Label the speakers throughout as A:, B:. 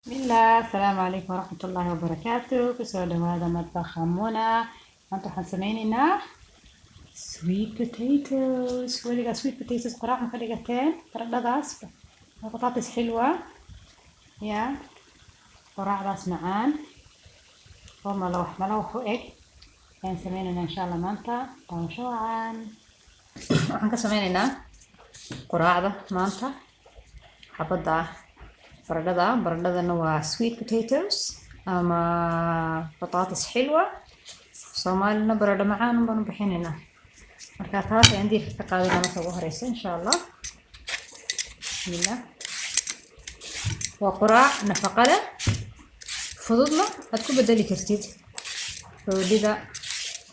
A: Bismillah, asalaamu calaykum waraxmatullaahi wabarakaatu. Kusoo dhawaada madbaxa Muna. Maanta waxaan sameyneynaa sweet potatoes. Weligaa sweet potatoes quraac ma ka dhigateen? Baradhadaas waa بطاطس حلوة ya quraacdaas macaan oo malawax malawax u eg ayaan sameyneynaa insha Allah maanta. Daawasho wacan. Waxaan ka sameyneynaa quraacda maanta xabadda baradhada. Baradhadana waa sweet potatoes ama بطاطس حلوة. Soomaalina baradho macaan baan u bixinaynaa. Marka taas ayaan diirka ka qaadanaa marka ugu horeysa insha Allah. Bismillah. Waa quraac nafaqo leh, fududna, aad ku bedeli kartid roodhida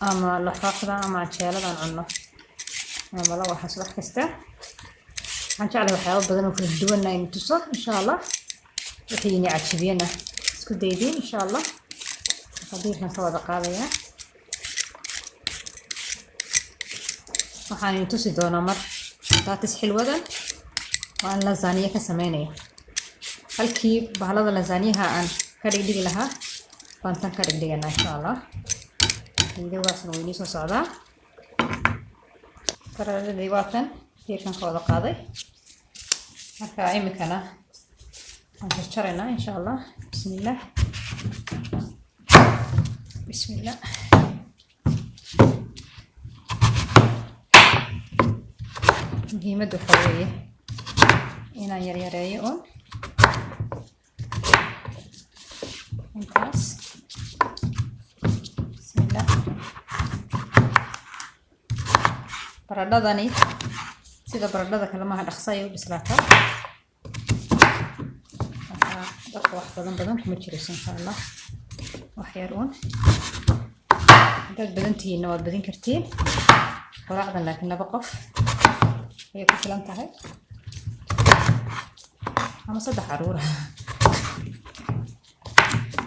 A: ama laxooxda ama canjeelada aan cunno ama malawaxa subax kasta. Waxaan jeclahay waxyaabo badan oo kala duwanna in tuso insha Allah. Wixii ini cajabiyana isku daydiin insha Allah. Marka diirkan ka wada qaadayaa. Waxaan idin tusi doonaa mar بطاطس xilwadan oo aan lasagna ka sameynayo. Halkii bahalada lasagnaha aan ka dhigdhigi lahaa baan tan ka dhigdhiganaa insha Allah. Videogaasna wuu inii soo socdaa. Baradhadii waa tan, diirkan ka wada qaaday. Marka imikana waan jarjaraynaa insha Allah. Bismillah, bismillah. Muhiimaddu waxaa weeye inaan yaryareeyo uun intaas. Bismillah. Baradhadani sida baradhada kale maaha, dhaqso ayay u bislaataa. Marka dabka wax badan badan kuma jirayso insha Allah, wax yar uun. Haddaad badan tihiinna waad badin kartiin quraacdan, laakiin laba qof ayay ku filan tahay ama saddex caruur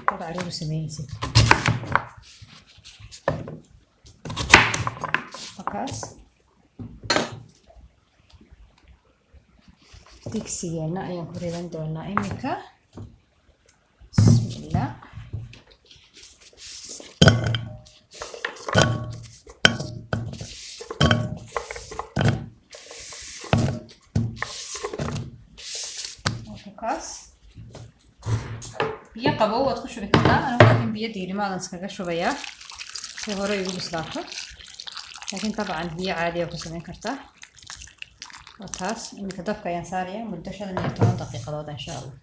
A: dad caruur u sameynaysid. Markaas digsigeena ayaan ku ridan doonaa iminka. Bismillah. Kaas biyo qabow waad ku shubi kartaa, anigu laakiin biyo diirimaadan iskaga shubayaa si hore igu bislaato, laakiin dabcan biyo caadiya ku samayn kartaa. Waa taas. Iminka dabka ayaan saarayaa muddo 15 daqiiqadood insha Allah.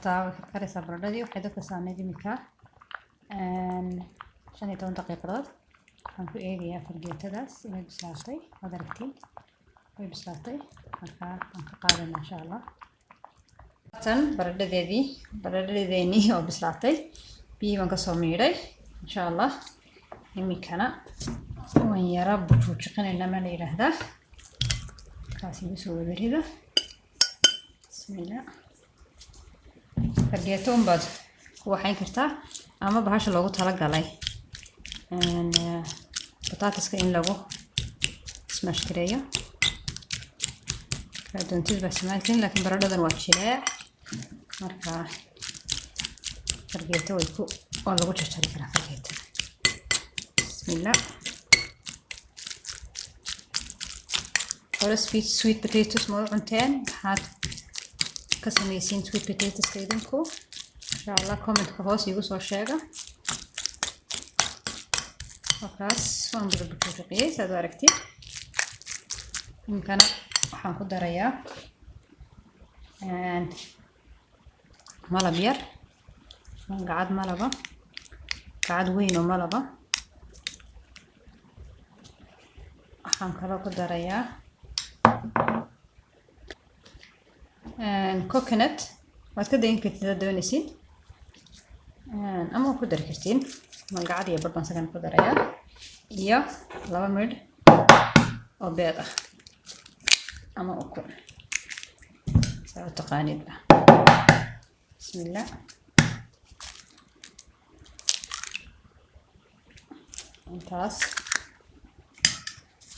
A: Taa way karkaraysaa baradhadii. Waxay dabka saarnayd iminka 15 daqiiqadood. Waxaan ku eegayaa fargeetadaas inay bislaatay. Waad aragtiin, way bislaatay. Marka waan ka qaadanaa insha Allah. Tan baradhadeedii, baradhadeenii oo bislaatay, biyihii baan kasoo miidhay insha Allah. Iminkana waan yara bujuujiqinaynaa, ma la yidhaahdaa. Kaas igu soo wada rida. Bismillah. Fargeeto unbaad ku waxayn kartaa ama bahasha loogu talagalay bataatiska in lagu smash gareeyo. Doontid baa isticmaali, laakiin baradhadan waa jileec, marka fargeeto way ku waa lagu jarjari karaa fargeetada. Bismillah. Hore sweet potatoes ma u cunteen? Maxaad ka samaysiin sweet potatoeska idinku? Insha Allah commentka hoos iigu soo sheega. Markaas waan bujuujiqiyey saad u aragtid. Iminkana waxaan ku darayaa malab yar, gacad malaba, gacad weyn oo malaba. Waxaan kaloo ku darayaa coconut. Waad ka dayin kartid haddaad doonaysid ama waad ku dari kartiin. Malgacad iyo badh baan sagana ku darayaa iyo laba midh oo beed ah ama ukun, saa u taqaanidba. Bismillah. Intaas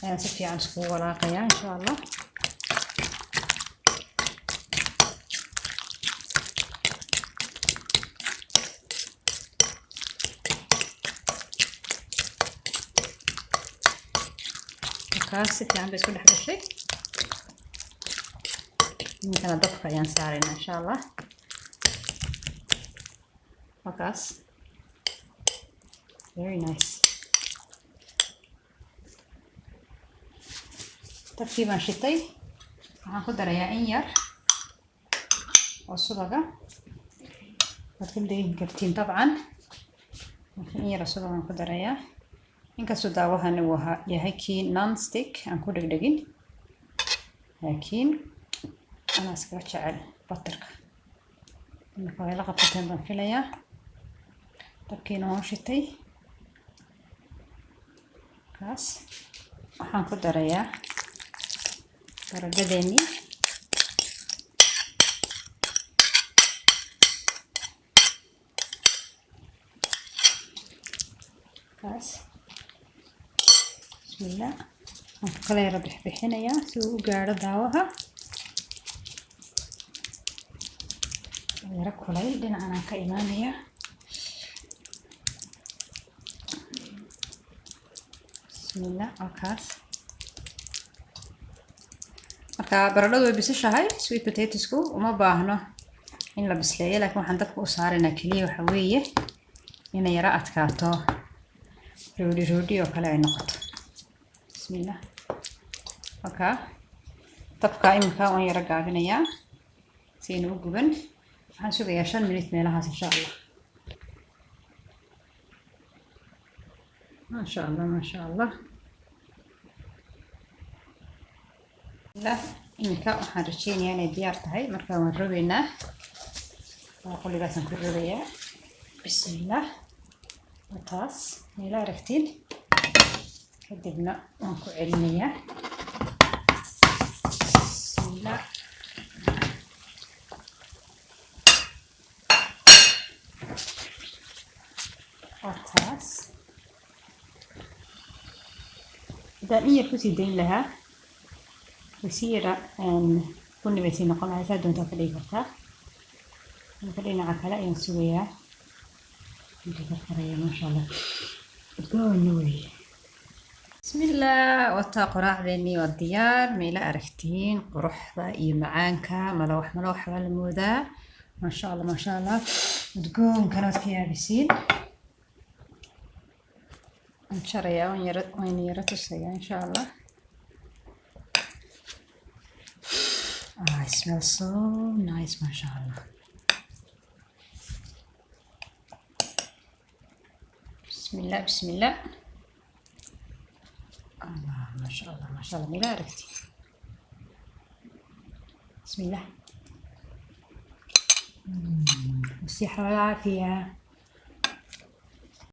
A: ayaan si fiican iskugu walaaqayaa insha Allah. Kaas si fiican bay isku dhex gashay. Iminkana dabka ayaan saaraynaa, insha Allah. Wakaas, very nice. Dabkii baan shitay. Waxaan ku darayaa in yar oo subaga. Waad ka dayin kartiin dabcan, laakiin in yar oo subag aan ku darayaa, inkastoo daawahani uu yahay kii non-stick, aan ku dhegdhegin, laakiin anaa iskaga jecel butterka. Imika way la qabsateen baan filayaa. Dabkiina waan shitay. Kaas waxaan ku darayaa baradhadeenii. Kaas, bismillah, waan ku kala yara bixbixinayaa si uu u gaadho daawaha. Yaro kulayl dhinacan aan ka imaanayaa. Bismillah, halkaas. Marka baradhadu way bisishahay. Sweet potatoesku uma baahno in la bisleeyo, laakiin waxaan dabka u saaraynaa keliya waxa weeye inay yaro adkaato, roodhi roodhi oo kale ay noqoto. Bismillah, halkaa dabka iminka waan yaro gaabinayaa si aynu u guban. Waxaan sugayaa 5 minute meelahaas, insha Allah. Maasha Allah, maasha Allah. Bismillah, iminka waxaan rajeynayaa inay diyaar tahay. Marka waan rogeynaa, qoligaasaan ku rogayaa. Bismillah, waa taas, meela aragtiin. Kadibna waan ku celinayaa. Bismillah, waa taas. Haddaan in yar kusii dayn lahaa, way sii yara bunni bay sii noqon lahaa. Saa doontaa ka dhigi kartaa. Marka dhinaca kale ayaan sugayaa intuu karkaraya. Maasha Allah, udgoonna weeye. Bismillah, wataa quraacdeennii, waa diyaar. Meela aragtiin quruxda iyo macaanka? Malawax malawax baa la moodaa. Maasha Allah, maasha Allah. Udgoonkana waad ka yaabisiin. Waan jarayaa, waan yara, waan yara tusayaa, insha Allah. Ah, it smells so nice, masha Allah. Bismillah, bismillah. Allah, masha Allah, masha Allah. Meela aragti? Bismillah. بالصحة والعافية.